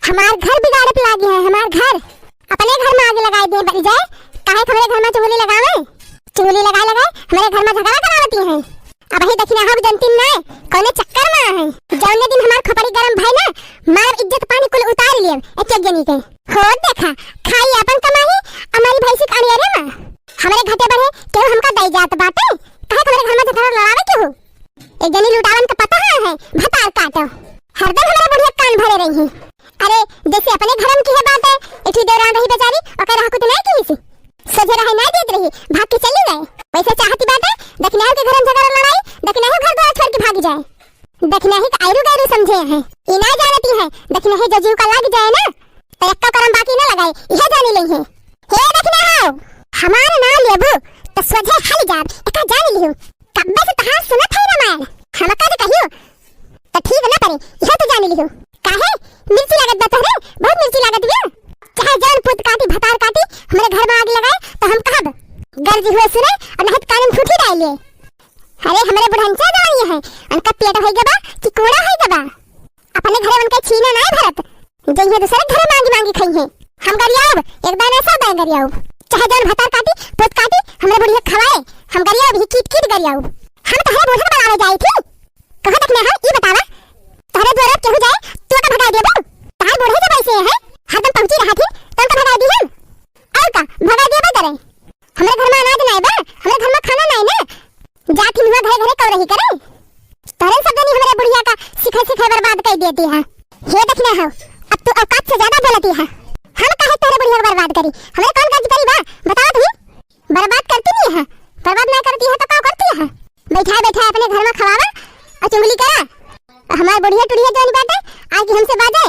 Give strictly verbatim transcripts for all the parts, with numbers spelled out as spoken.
हमार घर बिगाड़े पे लागी है, हमार घर। अपने घर मा आगी लगाई दे बरी जाए, काहे के हमरे घर मा चुगली लगावे? चुगली लगाए लगाए हमरे घर मा झगड़ा करावती है। अबही दखिनहा हो जनती ना, कौने चक्कर मा है। जौने दिन हमार खोपड़ी गरम भई ना, मारब इज्जत पानी कुल उतार लेब एक एक जनी के। हो देखा, खाई आपन कमाई, हमारी भैंसी के अनियरे मा। हमरे घटे बढ़े केहू हमका दई जात बाटे, काहे के हमरे घर मा झगड़ा लड़ावे केहू? एक जनी लुटावन के पता है, है भतार काटो। हरदम हमरे बुढ़िया कान भरे रही है। अरे, जैसे अपने घर मा की है बात है, एक ठो देवरान रही बेचारी, ओकर रहा कुछ नहीं की सी। सोझे रहे नहीं देत रही, भाग के चली गए। वैसे चाहती बात है, दखिनहा के घर मा झगड़ा लड़ाई, दखिनहा घर द्वार छोड़ के भाग जाए। दखिनहा के आयरु गैरु समझे हैं, ई ना जानती है, दखिनहा जो जीव का लग जाए ना, तो एक्का करम बाकी ना लगाए, यह जानी लेई है। हे दखिनहा, हमार ना लेबू, तो सोझे हल जाब, एका जानी लिहू। कब्बे से तहार सुनत है रामायण। हमका जे कहियो, त ठीक न परे, इहे तो जान लिहू। काहे? मिर्ची लागत बा तोहरे? बहुत मिर्ची लागत बिया। चाहे जौन पूत काटी, भतार काटी, हमरे घर मा आग लगाए, तो हम कहब, गर्ज हुए सुने, और नहीं तो कान मा ठूठी डाल लिए। अरे, हमरे बुढ़नचा जवानी है, उनका पेट होई गबा कि कूड़ा होई गबा। अपने घरे उनके छीना नाय भरत, जइहे दूसरे घरे मांगी मांगी खइहे। हम गरियाउब, एक दाना सौ दाना गरियाउब। चाहे जौन भतार काटी, पूत काटी, हमरे बुढ़िया खवाए, हम गरियाउब ही कीट कीट गरियाउब। हम तोहरे बूढ़ा के बनावे जाई थी। कहाँ तक ना हम ई बतावा, तोहरे द्वारा केहू जाए, तू का भगाई देबू? तोहरे बूढ़े जब ऐसे हैं, हरदम पहुंची रहा थी, तो उनका भगाई दी हम। और का, भगाई देबे करे। हमरे घर मा अनाज नाय बा, हमरे घर मा खाना नाय ना। जात ही हुआ घरे घरे कौरही करे। तोहरे सब जनी हमरे बुढ़िया का सिखाई सिखाई बर्बाद कर देती है। हे दखिनहा, अब तू औकात से ज्यादा बोलती है। हम काहे तोहरे बुढ़िया का बर्बाद करी? हमरे कौन गलती करी बा? बताओ तुम। बर्बाद करती नहीं है, बर्बाद ना करती है तो का करती है? बैठा बैठा अपने घर मा खवावा और चुगली करा। और हमार बुढ़िया टुढ़िया जौन बाटे, आके हमसे बाजे।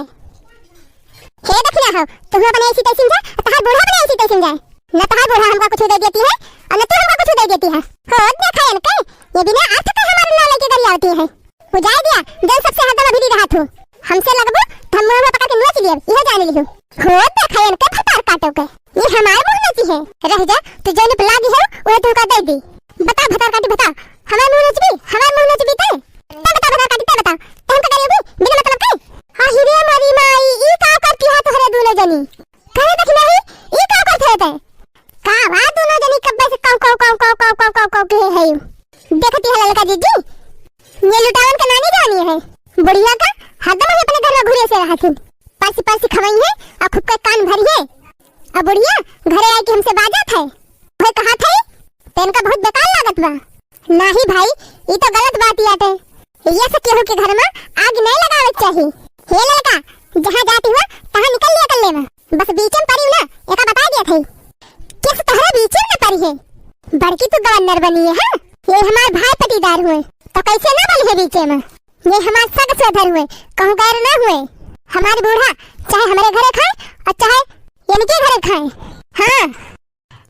हे दखिनहा, तू अपने ऐसी तैसी जाए, तहार बूढ़ा अपने ऐसी तैसी जाए। न तहार बूढ़ा हमका कुछ दे देती है, और न तू हमका कुछ दे देती है। हो देखा इनके, ये बिना अर्थ के हमारे नाम लेके गरियावती है। हो जाए दिया, जौन सबसे हरदम अभी रहा थू। हमसे लगबू, तो हम मुंह मा पकड़ के नोच लियब, यह जान लिहू। हो देखा इनके भतार काटो के, ये हमार मुंह नोची है। रह जा, तू जौन पे लागी हो, वह तुमका दे दी। बता भतार काटी बता, हमार मुंह नोचबी, हमार मुंह नोचबी ते? ते बता भतार काटी, ते बता, ते हमका करियो भी, बिना मतलब के? हाँ, हिरे मोरी माई, ई का करती है तोहरे दोनों जनी? करे देख नहीं, ई का करत है ते? का वा दोनों जनी कब्बे से काऊ, काऊ, काऊ के है? देखती है ललका जीजी, ये लुटावन का नानी जानी है। बुढ़िया का हरदम ही अपने घर मा घुरे से रहत है। परसी परसी खवाई है और खूब के कान भरी है। अब बुढ़िया घरे आई के हमसे बाजत है। वह कहा थे, तो इनका बहुत बेकार लागत बा। नाही भाई, ई तो गलत बात आटे। ये से केहू के घर मा आग नहीं लगावे के चाही। हे ललका, जहाँ जाती हुआ, तहाँ निकल लिया कर लेवा। बस बीचे मा पड़ी ना, एका बता दिया थे। किस तरह बीचे मा पड़ी है? बड़की तू गवर्नर बनी है, हाँ? ये हमार भाई पटीदार हुए, तो कैसे ना बनी है बीचे मा? ये हमार सग सोदर हुए, कहूँ गैर ना हुए। हमार बूढ़ा चाहे हमरे घरे खाए और चाहे इनके घरे खाए। हाँ,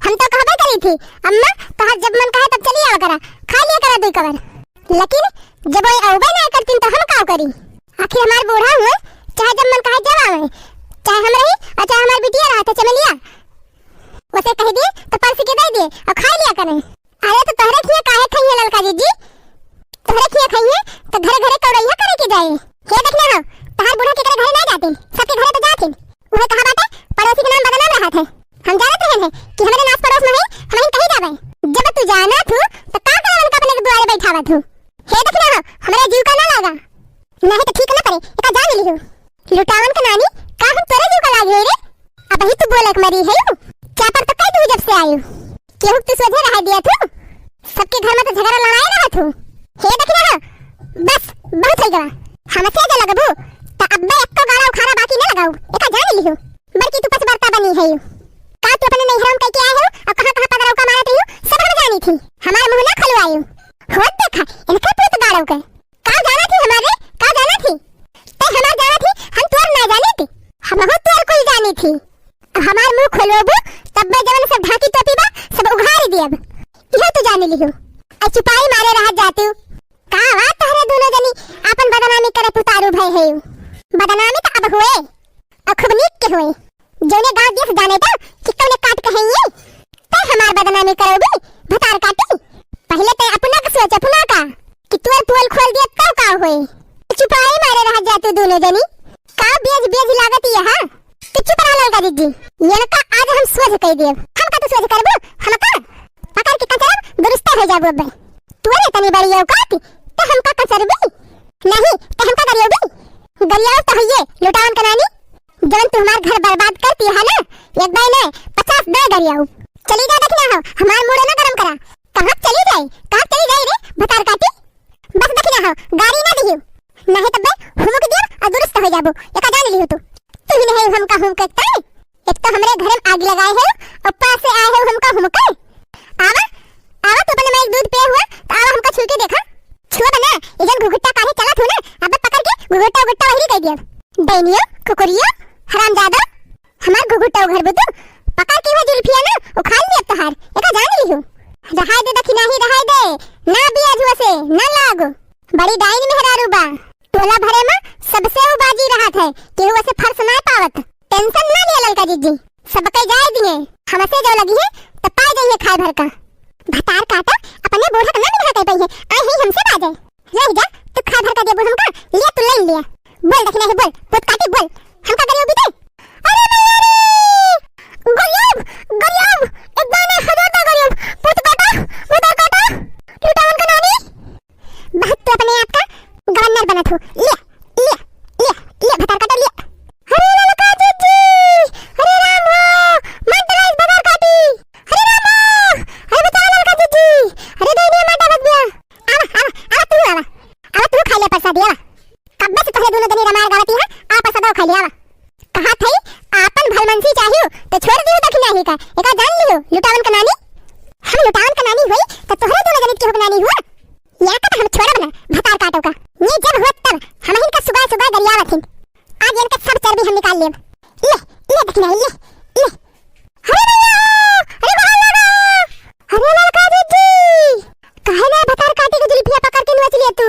हम तो कहबे करी थी, अम्मा, तोहार जब मन कहे तब चली आवा करा, खा लिया करा दुई कवर। लेकिन जब वो अउबे ना करतीन तो हम का करी? आखिर हमार बूढ़ा हुए, चाहे जब मन कहे जब आवे, चाहे हम रही और चाहे हमार बिटिया रहा था चमेलिया, उसे कह दिए तो परस के दे दिए और खा लिया करें। अरे तो तोहरे खिया काहे खाइए ललका जीजी? तोहरे खिया खाइए तो घरे घरे कौड़ैया करे के जाए। हे देखना हो, तोहार बूढ़ा केकरे घरे ना जातिन, सबके घरे तो जातिन। उहे कहा बाटे, पड़ोसी के नाम बदनाम रहत है। हम जानत रहे हैं कि हमरे नास पड़ोस में है, हम कहीं जावे। जब तू जानत हू, तो का करे उनका अपने दुआरे बैठावत हू? हे देखना हो, हमरे जीव का ना लागा। नहीं तो ठीक ना करे, एका जान लिहू। लुटावन का नानी, का हम तोरे जीव का लागे रे? अबही तू बोले के मरी है यू? चापर तो कह दू जब से आयू। केहू के तू सोझे रह दिया थू? सबके घर में तो झगड़ा लड़ाई रहा थू। हे देखना हो, बस बहुत हो गवा। हमसे जो लगबू, तो अब्बे एक्को गाड़ा उखाड़ा बाकी न लगाऊ। एका जान लिहू। बड़की तू पचबरता बनी है यू। का तू अपने नैहरों में कह के आए हो और कहाँ कहाँ पदरौका मारत रही हो, सब हम जानी थी। हमार मुंह ना खुलवायू। होत देखा, इनके पूत गाड़ो के। का जाना थी हमारे? का जाना थी? ते हमार जाना थी, हम तोर ना जाने थी। हम हो तोर कुल जाने थी। अब हमार मुंह खोलबू, तब मैं जवन सब ढाकी टोपी बा, सब उघार दियब। यह तू जाने लिहू। आ चुपाई मारे रह जातू। का वा तोहरे दोनों जनी आपन बदनामी करे पुतारू भय है। बदनामी तो अब हुए, और खूब नीक के हुए। जौने गांव देश जाने तो कि कौने काट के हैं ये। ते हमार बदनामी करोगी, भतार काटी। पहले ते अपना का सोच, अपना का, कि तोर पोल खोल दिया तो का होए। चुपाई मारे रह जातू दोनों जनी। का बेज बेज लागत ये जी, इनका आज हम सोझ कइ देब। हमका तू सोझ करबू? हमका? पकड़ के कचरब, दुरुस्त होइ जाबू अब्बे। तोरे तनी बड़ी औकात, त हमका कचरबी? नहीं, त हमका गरियौबी? गरियाउ त हइये, लुटावन क नानी। जवन तू हमार घर बर्बाद करती है ना, एक बार नहीं, पचास बार गरियाउ। चली जा, देखना हो, हमार मूड़ ना गरम करा। कहाँ चली जाई, कहाँ चली जाई रे, भतार काटी? बस देखना हो, गारी ना दिहियो। नहीं तब्बे हुमुक दियो और दुरुस्त होइ जाबो, एका जान लिहो तू। तू ही नहीं हमका हुमुक एकता है। एक तो हमरे घर में आग लगाए हो, ऊपर से आए हो हमका हुमुके। आवा, आवा, तू अपने में एक दूध पिए हुआ, तो आवा हमका छू के देखा। छुआ बना, इजन घुघुट्टा काहे चलत हो ना, अब पकड़ के घुघुट्टा उघुट्टा वही कह दिया। डैनियो, कुकुरियो, हरामजादा, हमार घुघुट्टा उघरबू तू, पकड़ के वह जुल्फिया ना उखाड़ लिया तोहार, एका जान लिहू। रहाय दे दखिनाही, रहाय दे, ना बियाह हुआ से, ना लागो। बड़ी डाइन मेहरारू बा, टोला भरे में सबसे ऊ बाजी रहत है, केहू वसे फर्श ना पावत। टेंशन ना लिया ललका जीजी, सबके जाए दिए, हमसे जो लगी है तो पाए जाइए खाए भर का। भतार काटा, अपने बूढ़ा के ना निभा कर पाई है, आए ही हमसे बाजे। रह जा, तू खाए भर का देबू हमका, लिया तू ले लिया। बोल दखिनाही बोल, पूत काटी बोल, हमका गरियो भी दे। अरे भैया रे, गरियो, गरियो, एक दाने हजार दा गरियो, पूत काटा, भतार काटा, लुटावन का नानी। बहुत तू अपने आप का गवर्नर बनत हो। ले, ले, ले, ले, भतार काटा, ले। अरे ललका जीजी, अरे राम हो, मार डाला इस भतार काटी। अरे राम हो, अरे बचावा ललका जीजी, अरे दे दिया मार डालत बिया। आवा, आवा, आवा तू, आवा, आवा तू खा ले प्रसाद, आवा। कब्बे से तोहरे दोनों जनी रमार गावती है, आ प्रसाद खा ले, आवा। कहा थई, आपन भलमनसी चाहियो, तो छोड़ दियो दखिनाही का, एका जान लियो, लुटावन का नानी। हम लुटावन का नानी होई, तो तोहरे दोनों जनी के हो नानी हुआ। या का तो हम छोड़ब ना, भतार काटो का। ये जब हुआ तब हम इनका सुगाय सुगाय गरियावत हिन। आज इनका सब चर्बी हम निकाल लेब। ले, ले दखिनाही, ले, ले। अरे भैया, अरे बाहर लगा। अरे ललका जीजी, काहे ना भतार काटी के जुल्फिया पकड़ के नोच लिया तू?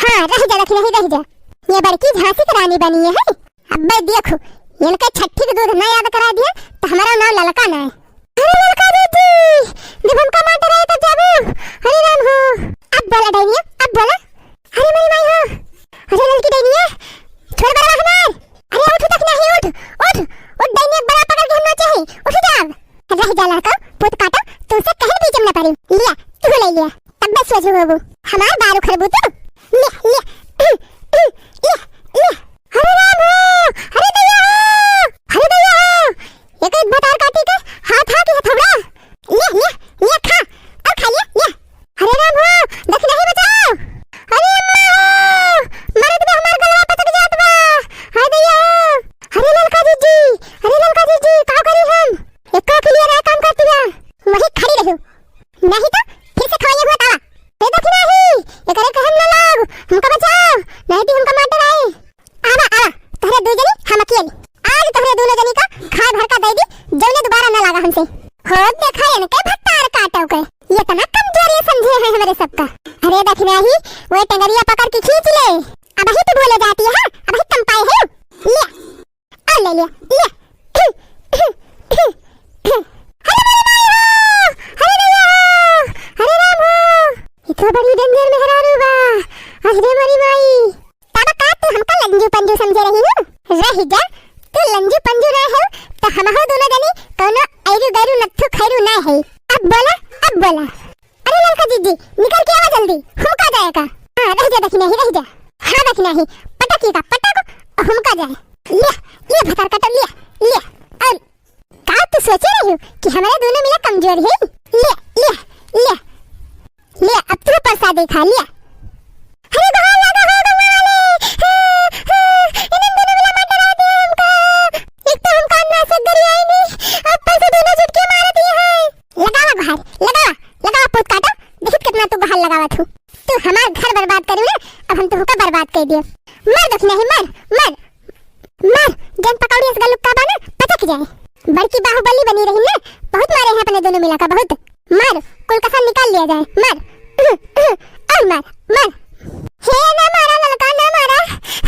हाँ, रह जा, दखिनाही, रह जा। ये बड़की झांसी की रानी बनी है। अब्बे देखो, इनके छठी के दूध ना याद करा दिया, तो हमारा नाम ललका ना है। अरे ललका दीदी, जब हमका मारते रहे तब जाबू। अरे राम हो, अब बोला डाइनिया, अब बोला। अरे मेरी माई हो, अरे ललकी डाइनिया, छोड़ बड़ा हमार। अरे उठ तक नहीं, उठ, उठ, उठ डाइनिया, बड़ा पकड़ के हम नोचे हैं, उठ जा। रह जा लड़का, पूत काटा, तुमसे कहीं बीच में न पड़ी। लिया, तू ले लिया, तब बस सोच हो वो। हमार बारू खरबू तू। लिया, लिया, लिया, लिया। अरे राम हो, अरे दैया हो, अरे दैया हो। एक एक भतार काटी के हाथ हा की हथौड़ा। ले, ले, ले खा, और खा ले, ले। अरे राम हो, दखिनाही बचाओ। अरे अम्मा हो, मरद में हमार गलवा पचक जात बा। हाय दैया हो। अरे ललका जीजी, अरे ललका जीजी, का करी हम? एक का के लिए ना काम करती है, वही खड़ी रहू। नहीं तो फिर से खवाइए हुआ तावा। दे दखिनाही, एकरे कहम ना लाग, हमका बचाओ, नहीं तो हमका मार डराए। आवा, आवा, तोहरे दू जनी हम अकेली। आज तोहरे दोनों जनी का खाए भर का दे दी, जौने दोबारा ना लागा हमसे। हो देखा इनके भतार काटो के, ये तना कमजोरी समझे हैं हमरे सबका। अरे दखिनाही, वो टंगरिया पकड़ के खींच ले। अब ही तू भूले जाती है, अब ही कम पाए है। ले, और ले लिया, ले। अरे मेरी माई हो, अरे दैया हो, अरे राम हो। ये तो बड़ी डेंजर मेहरारू बा। अरे मेरी माई। ताबा का तू हमका लंजू पंजू समझे रही हो? रह जा, तू लंजू पंजू ना हो, तो हमहू दोनों जनी कौनो ऐरू गैरू नत्थू खैरू ना है। अब बोला, अब बोला। अरे ललका जीजी, निकल के आवा जल्दी, हुमका जाए का। हाँ, रह जा दखिनाही, रह जा। हाँ दखिनाही, पटक का, पटक, हुमका जाए। ले, ले भतार काटो, ले, ले। और का तू सोचे रही हो कि हमारे दोनों मिला कमजोर है? ले, ले, ले। ले, अब तू प्रसाद खा, ले। अरे बाहर लगा हो गंगा वाले। हाँ, हाँ, इन्हें दोनों मिला मार डरा दिया हमका। एक तो हमका अंदर से गरियाई नहीं, ऊपर से दोनों झटके मार दिए हैं। लगावा गुहार, लगावा, लगावा पूत काटा, देखित कितना तू गुहार लगावत हूँ। तू हमार घर बर्बाद करू ना, अब हम तुमका बर्बाद कर दियो। मर दखिनाही, मर, मर, मर, जन पकौड़ी अस गलुक्का बा ना, पचक जाए। बड़की बाहुबली बनी रही ना, बहुत मारे हैं अपने दोनों मिला का, बहुत। मर, कुल कसम निकाल लिया जाए, मर, और मर, मर। हे ना मारा ललका, ना मारा,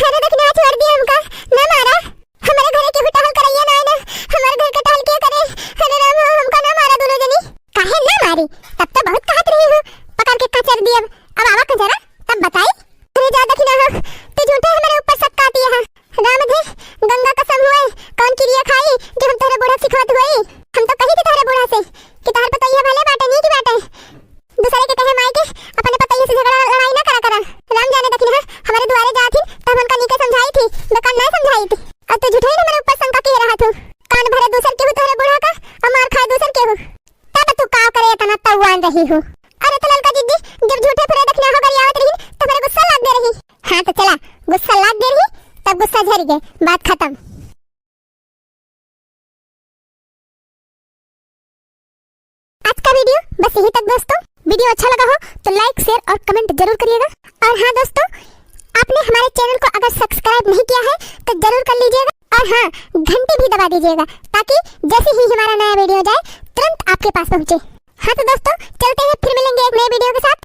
अरे दखिना छोड़ दिया हमका, ना मारा। हमारे घरे केहू टहल करैया ना आए ना, हमारे घर के टहल के करे। अरे राम, हमका ना मारा दोनों जनी। काहे ना मारी? तब तो बहुत कहत रही हो, पकड़ के कचर दियब। अब आवा कचरा, तब बताई। अरे जा दखिना हो, तू झूठे हमारे ऊपर शक काटी है। राम धे, गंगा कसम हुए, कौन किरिया खाई जो हम तोहरे हाँ तो चला, गुस्सा लाग गए रही, तब गुस्सा झर गए, बात खत्म। आज का video बस यहीं तक दोस्तों। Video अच्छा लगा हो तो like, share और comment जरूर करिएगा। और हाँ दोस्तों, आपने हमारे channel को अगर subscribe नहीं किया है तो जरूर कर लीजिएगा। और हाँ, घंटी भी दबा दीजिएगा, ताकि जैसे ही हमारा नया video जाए, तुरंत आपके पास पहुँचे। हाँ तो दोस्तों, चलते हैं, फिर मिलेंगे एक नए video के साथ।